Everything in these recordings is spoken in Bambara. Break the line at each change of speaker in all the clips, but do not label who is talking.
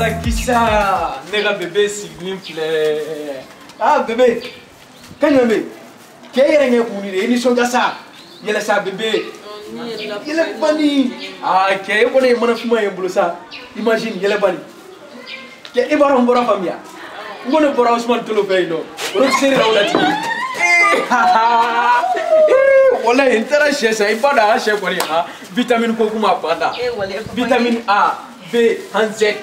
Balakisa, ne ka bébé sigilen filɛ. Ah bébé, kan jumɛn bɛ yen? K'e yɛrɛ ɲɛ kun de ye, i nisɔndiya sa. Yɛlɛ sa bébé. Yɛlɛ bani. Ah kɛ e kɔni ye mana finman ye n bolo sa. Imagine yɛlɛ bani. Kɛ e b'a dɔn n bɔra faamuya. N ko ne bɔra Ousmane Tolo fɛ yen nɔ. Rotisserie la o la tigi. Ee walayi n taara sɛ san, i b'a dɔn a ka sɛ kɔni han vitamine ko kuma a banna. Vitamine A, B, han Z.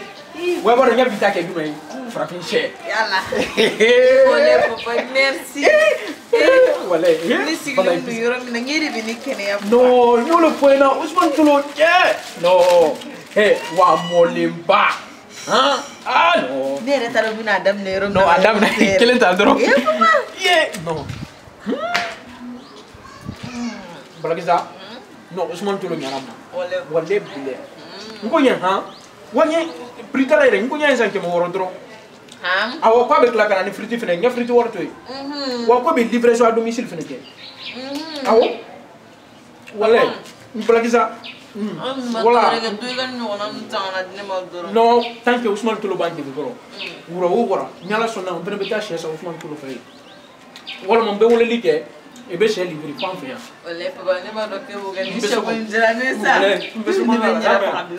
Ouais, bon, il y a vita qui est farafin sɛ.
Yala. Walayi papa, merci.
Walayi.
Ne sigilen don yɔrɔ min na, n de bɛ ne kɛnɛya.
Non, n y'o de fɔ ɲɛna Ousmane Tolo cɛ. Non. Eh, wa mɔlenba. Han? Ah non.
Ne yɛrɛ t'a dɔn n bɛna a daminɛ yɔrɔ min na.
Non, a daminɛ kelen ta dɔrɔn.
Eh papa.
Ye, non. Balakisa. Non, Ousmane Tolo ɲana ma.
Walayi.
Walayi bilayi. N ko ɲɛ han. Wa n ye prix t'a la yɛrɛ, n ko n y'a ye san 600 dɔrɔn.
Han?
Awɔ, k'a bɛ tila ka na ni friti fɛnɛ ye, n ye friti wari to yen. Wa ko bɛ livraison à domicile fɛnɛ kɛ. Awɔ. Walayi. N Balakisa. Voilà. Non, tant que Ousmane Tolo b'an dege kɔrɔ. Wura o wura, ni Ala sɔnna n fɛnɛ bɛ taa sɛ san Ousmane Tolo fɛ yen. Walima n bɛ weleli kɛ, i bɛ sɛ livrer f'an fɛ yan.
Walayi papa, ne b'a dɔn k'e b'o kɛ ni sɛ ko in diyara ne ye sa.
Walayi, n bɛ se
Ne bɛ n
kɔnɔ
yɛrɛ
la.
faga bi.